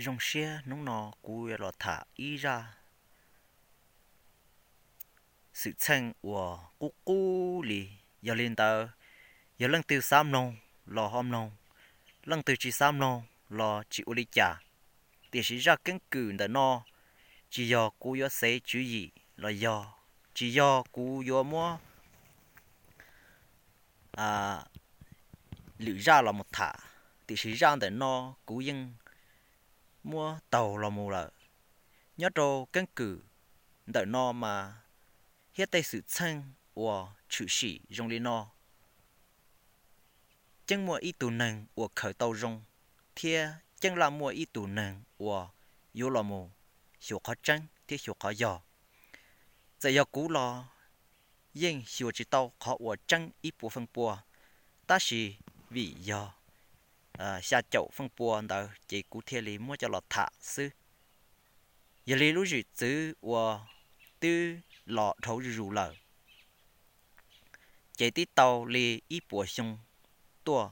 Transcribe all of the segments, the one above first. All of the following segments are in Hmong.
Zoo siab hnub no kuv yuav los tham ib zaj xwm txheej uas qub qub li. Yog li ntawd, yog leej twg xav mloog los ho mloog, leej twg tsis xav mloog los tsis ua li cas. Tiam sis zaj keeb kwm ntawm no tsis yog kuv yuav xev tswv yim los yog, tsis yog kuv yuav muab lwm zaj los mus tham, tiam sis zaj ntawm no kuv yeej muab taug los mus lawm. Nyob rau keeb kwm ntawm no mas, thiab tej xwm txheej uas tshwm sim zoo li no, ceeb muaj ib tug neeg uas khaws tau zoo, thiab ceeb laj muaj ib tug neeg uas yuav los mus xyuas qhov tseeb thiab xyuas qhov yog. Txawm yog kuv los yeej xyuas tsis tau qhov uas tseeb ib puas feej pua, tab sis vim yog xya caum feej pua ntawd ces kuv thiaj li muab coj los tham xwb. Yog li lub zwm txwv uas twb los dhau zuj zus lawm, ces twb tau li ib puas xyoo tuaj,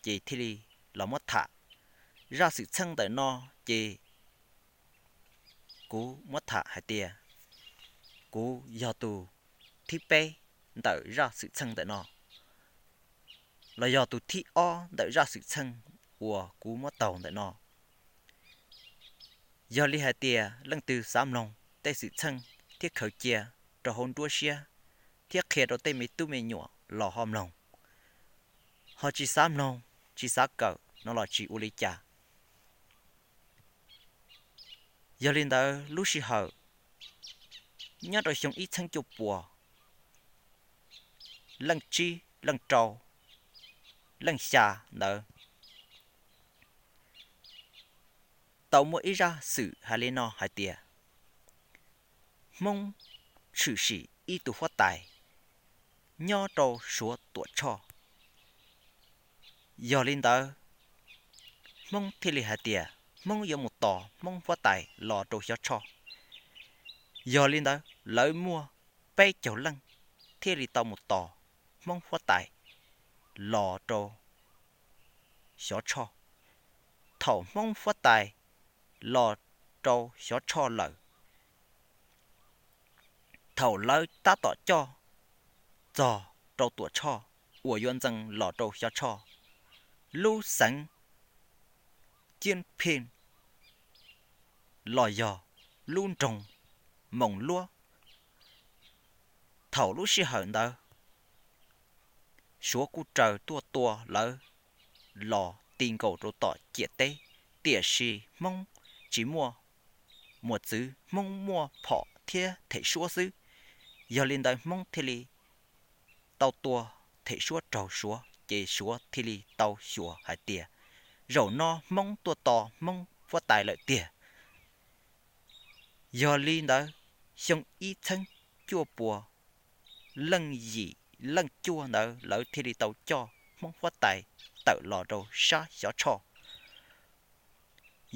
ces thiaj li los muab tham. Zaj xwm txheej ntawm no ces kuv muab tham hais tias kuv yog tus thib peb ntawm zaj xwm txheej ntawm no, los yog tus thib ob ntawm zaj xwm txheej uas kuv muab taug ntawm no. Yog li hais tias leej twg xav mloog tej xwm txheej thiab khaws cia rau hauv nruab siab thiab qhia rau tej me tub me nyuam los ho mloog, ho tsis xav mloog, tsis xav kawm no los tsis ua li cas. Yog li ntawd lub sij hawm nyob rau xyoo ib txheeb cuaj puas leej tsib, leej rau, leej xya ntawd, tau muaj ib zaj xwm hais li no hais tias, Hmoob tshwm sim ib tug huab tais nyob rau Suav Tuam Tshoj. Yog li ntawd, Hmoob thiaj li hais tias Hmoob yuav mus tos Hmoob huab tais los rau Xyov Tshoj. Yog li ntawd, lawv muaj peb caug leej thiaj li tau mus tos Hmoob huab tais los rau Xyov Tshoj. Thaum Hmoob huab tais los rau Xyov Tshoj lawm, thaum lawv tab tom coj txog rau Tuam Tshoj uas yuav ntxees los rau Xyov Tshoj, lub xeev Ciab Pheej los yog lub nroog Moos Luab, thaum lub sij hawm ntawd Suav kuj raws tuaj tua lawv los ti nkaus rau tom ciam teb, tiam sis Hmoob tsis muaj mos txwv, Hmoob muaj phom thiab them suab xwb. Yog li ntawd Hmoob thiaj li tau tua them suab raug Suav, ces Suav thiaj li tau xyuas hais tias zaum no Hmoob tuaj tos Hmoob huab tais lawm tiag. Yog li ntawd, xyoo ib txheeb cuaj puas leej yim leej cuaj ntawd lawv thiaj li tau coj Hmoob huab tais tawm los rau sab Xyov Tshoj.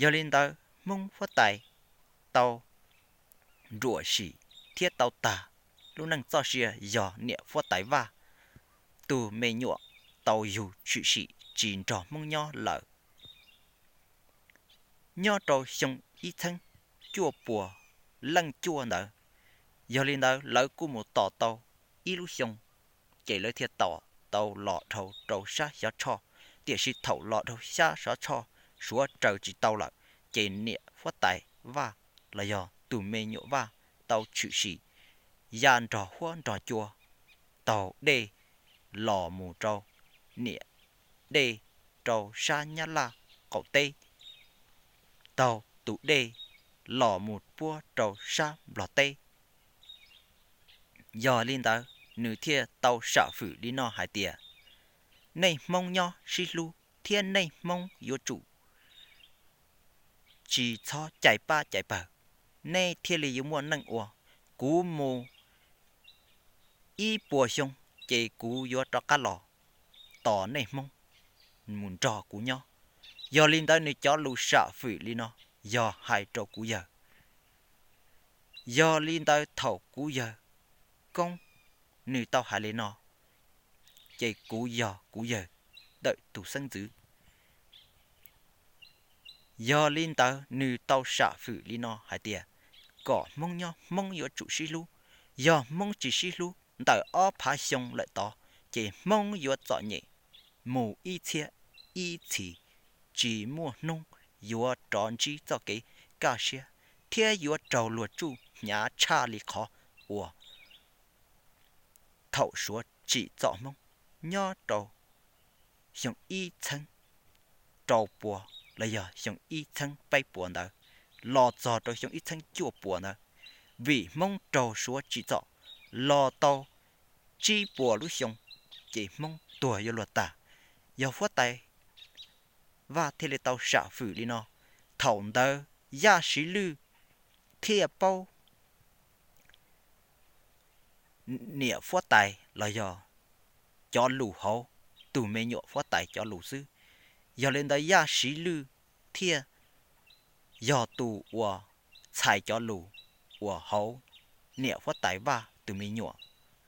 Yog li ntawd Hmoob huab tais tau nruam sim thiab tau tag lub neej txoj sia yog niam huab tais Vaj tus me nyuam tau yug tshwm sim tsis nrog Hmoob nyob lawm. Nyob rau xyoo ib txheeb cuaj puas leej cuaj ntawd, yog li ntawd lawv kuj mus tos tau ib lub xyoo, ces lawv thiaj tos tau los dhau rau sab Xyov Tshoj. Tiam sis thaum los dhau sab Xyov Tshoj, Suav raws tsis tau lawm, ces niam huab tais Vaj los yog tus me nyuam Vaj tau tshwm sim ya nrog huab nrog cua taug dej los mus rau niam dej rau sab Nyab Laj qaum teb, taug tus dej los mus puab rau sab Nplog teb. Yog li ntawd, nws thiaj tau sam fwm li no hais tias, nej Hmoob nyob sib hlub thiab nej Hmoob yuav tsum tsis txhob cais pab cais pawg, nej thiaj li yuav muaj neej ua. Kuv mus ib puas xyoo, ces kuv yuav rov qab los tos nej Hmoob mus nrog kuv nyob. Yog li ntawd nws cov lus sam fwm li no yog hais rau kuv yawg. Yog li ntawd thaum kuv yawg koob nws tau hais li no, ces kuv yog kuv yawg ntawm tus xeeb ntxwv. Yog li ntawd nws tau sam fwm li no hais tias kom Hmoob nyob Hmoob yuav tsum sib hlub. Yog Hmoob tsis sib hlub ntawm ob phav xyoo lawm tod, ces Hmoob yuav txom nyem mus ib txhiab ib txhis, tsis muaj hnub yuav rov ntsib txoj kev kaj siab, thiab yuav raug luag tsuj hnyav tshaj li qhov uas thaum Suav tsim txom Hmoob nyob rau xyoo ib txheeb rau pua los yog xyoo ib txheeb peb puas ntawd, los txog rau xyoo ib txheeb cuaj puas ntawd, vim Hmoob raug Suav tsim txom los tau tsib puas lub xyoo, ces Hmoob tuag yuav luag tag. Yog Huab Tais Vaj thiaj li tau sam fwm li no. Thaum ntawd Yaj Siv Lwj thiaj paub niam Huab Tais los yog cov lus hauv tus me nyuam Huab Tais cov lus xwb. Yog li ntawd Yaj Siv Lwj thiaj yog tus uas txhais cov lus uas hauv niam Huab Tais Vaj tus me nyuam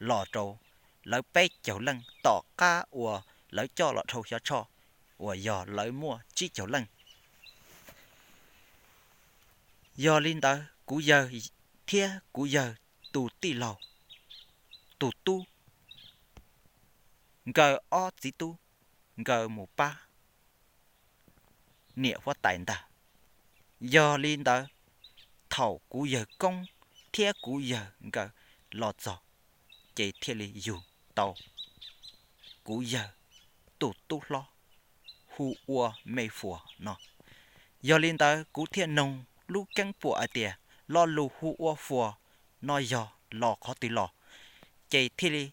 los rau lawv peb caug leej tom qab uas lawv coj los dhau Xyov Tshoj uas yog lawv muaj tsib caug leej. Yog li ntawd kuv yawg thiab kuv yawg tus tij laug, tus tub, nkawd ob txiv tub, nkawd mus pab niam Huab Tais ntag. Yog li ntawd, thaum kuv yawg koob thiab kuv yawg nkawd los txog, ces thiaj li yug tau kuv yawg tus tub hlob hu ua Me Fuas no. Yog li ntawd kuv thiaj noog lub keeb puam hais tias lo lus hu ua Fuas no yog los qhov twg los, ces thiaj li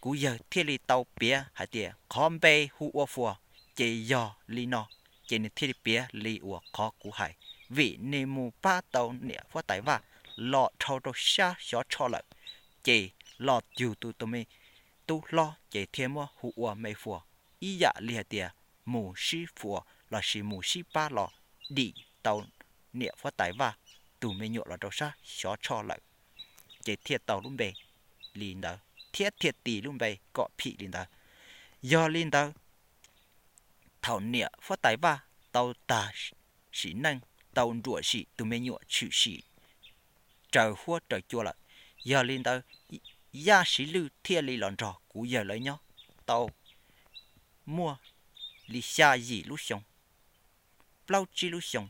kuv yawg thiaj li tau piav hais tias qhov npe hu ua Fuas ces yog li no, ces nws thiaj li piav li uas qhov kuv hais, vim nws mus pab tau niam Huab Tais Vaj los dhau rau sab Xyov Tshoj lawm, ces los yug tus tus me tub hlob ces thiaj muab hu ua Me Fuas, ib yam li hais tias mus sib fuas lossis mus sib pab los dim tau niam Huab Tais Vaj tus me nyuam los rau sab Xyov Tshoj lawm, ces thiaj tau lub npe li ntawd thiab thiaj tis lub npe kom phim li ntawd. Yog li ntawd, thaum niam Huab Tais Vaj tau tag sim neej, tau nruam sim tus me nyuam tshwm sim raws huab raws cua lawm, yog li ntawd Yaj Siv Lwj thiaj li los nrog kuv yawg lawv nyob tau muaj li xya yim lub xyoo, plaub tsib lub xyoo.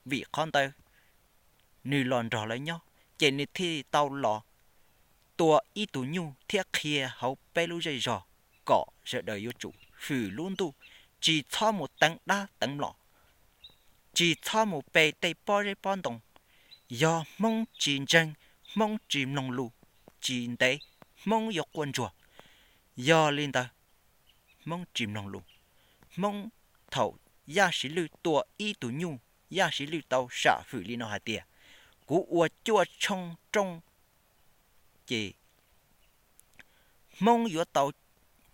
Vim qhov ntawd nws los nrog lawv nyob, ces nws thiaj tau los tua ib tug nyuj thiab qhia hauv peb lub zej zog kom sawv daws yuav tsum hwm lub ntuj, tsis txhob mus teev dab teev mlom, tsis txhob mus pe tej pob zeb pob ntoo. Yog Hmoob tsis ntseeg, Hmoob tsis mloog lus, tsis ntev Hmoob yuav quaj ntsuag. Yog li ntawd, Hmoob tsis mloog lus. Hmoob, thaum Yaj Siv Lwj tua ib tug nyuj, Yaj Siv Lwj tau sam fwm li no hais tias, kuv ua cuaj tshooj rooj, ces Hmoob yuav tau,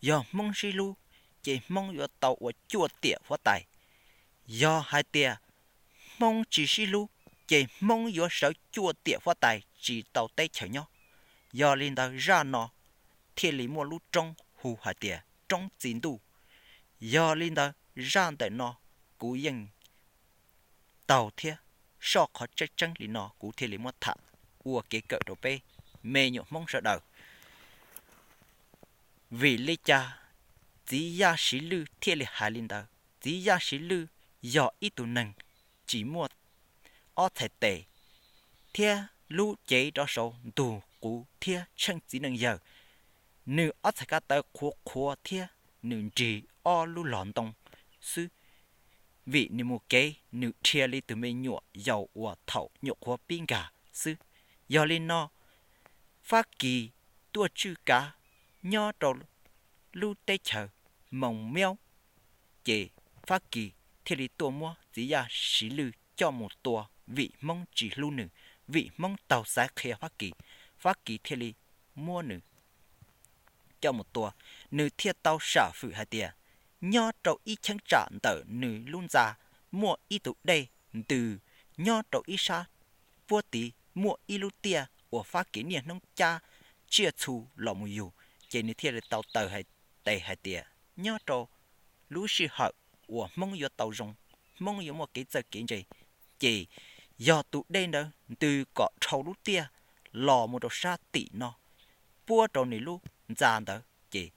yog Hmoob sib hlub, ces Hmoob yuav tau ua cuaj tiam huab tais. Yog hais tias Hmoob tsis sib hlub, ces Hmoob yuav sawv cuaj tiam huab tais tsis tau teb chaws nyob. Yog li ntawd zaj no thiaj li muaj lub roob hu hais tias roob txi ntuj. Yog li ntawd zaj ntawm no kuv yeej taug thiab soj qhov tseeb tseeb li no kuv thiaj li muab tham ua kev kawm rau peb me nyuam Hmoob sawv daws. Vim li cas txiv Yaj Siv Lwj thiaj li hais li ntawd? Txiv Yaj Siv Lwj yog ib tug neeg tsis muaj ob txhais tes thiab lub cev rov saud ntug quv thiab tsheej txiv neej yawg. Nws ob txhais ko taw qhuav qhuav thiab nws nrig ob lub log ntoo xwb. Vim nws mus kev nws dhia li tus me nyuam yaus uas thaum nyuam qhuav pib nkag xwb. Yog li no, Fab Kis tuaj tswj kav nyob rau lub teb chaws Moos Miaub, ces Fab Kis thiaj li tuaj muab txiv Yaj Siv Lwj coj mus tua vim Hmoob tsis hlub nws, vim Hmoob taug xaiv qhia Fab Kis, Fab Kis thiaj li muab nws coj mus tua. Nws thiaj tau sam fwm hais tias nyob rau ib cheeb tsam ntawm nws lub ntxa muaj ib tug dej ntws, nyob rau ib sab puab tid muaj ib lub tiaj uas Fab Kis niaj hnub cab tsiaj txhu los mus yug, ces nws thiaj li tau taw tes hais tias nyob rau lub sij hawm uas Hmoob yuav tau zoo, Hmoob yuav muaj kev txawj kev ntse. Ces yog tus dej ntawd ntws kom dhau lub tiaj los mus rau sab tim no, puab rau nws lub ntxa ntawd ces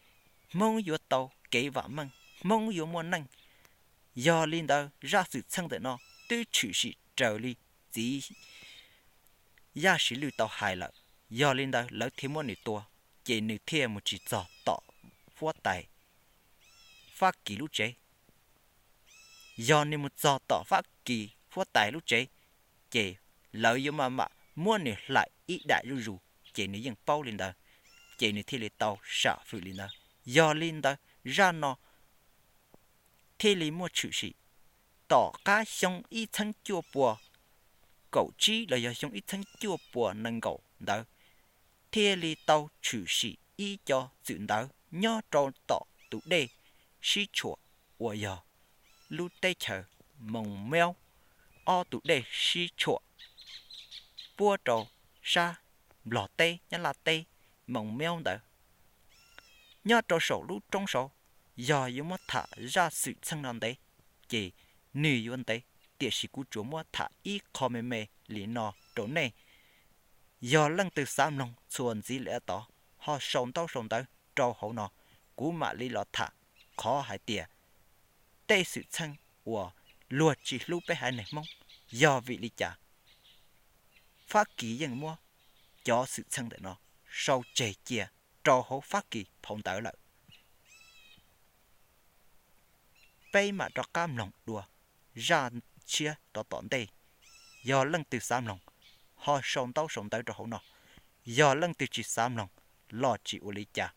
Hmoob yuav tau kev vam meej, Hmoob yuav muaj neej. Yog li ntawd zaj xwm txheej ntawm no twb tshwm sim raws li txiv Yaj Siv Lwj tau hais lawm, yog li ntawd lawv thiaj muab nws tua, ces nws thiaj mus tsis txog tom huab tais Fab Kis lub tsev. Yog nws mus txog tom Fab Kis huab tais lub tsev, ces lawv yuav maj mam muab nws hlais ib daim zuj zus, ces nws yeej paub li ntawd, ces nws thiaj li tau sam fwm li ntawd. Yog li ntawd zaj no thiaj li muaj tshwm sim. Tom qab xyoo ib txheeb cuaj pua kaum tsib los yog xyoo ib txheeb cuaj pua nees nkaum ntawd, thiaj li tau tshwm sim ib co txwm ntawv nyob rau tom tus dej sib tshuam uas yog lub teb chaws Moos Meub, ob tus dej sib tshuam puab rau sab Nplog teb Nyab Laj teb Moos Meub ntawd. Nyob rau saum lub roob saud, yog yuav muab tham zaj xwm txheej no ntev, ces nws yuav ntev, tiam sis kuv tsuas muab tham ib qho me me li no rau nej. Yog leej twg xav mloog txuas ntxiv li tod, ho sau ntaub sau ntawv rau hauv no, kuv mam li los tham qhov hais tias tej xwm txheej uas luag tsis hlub peb haiv neeg Hmoob yog vim li cas. Fab Kis yeej muab cov xwm txheej ntawm no sau tseg cia rau hauv Fab Kis phau ntawv lawm. Peb mam rov qab mloog dua zaj tshiab rov tom ntej. Yog leej twg xav mloog, ho sau ntaub sau ntawv rau hauv no. Yog leej twg tsis xav mloog los tsis ua li cas,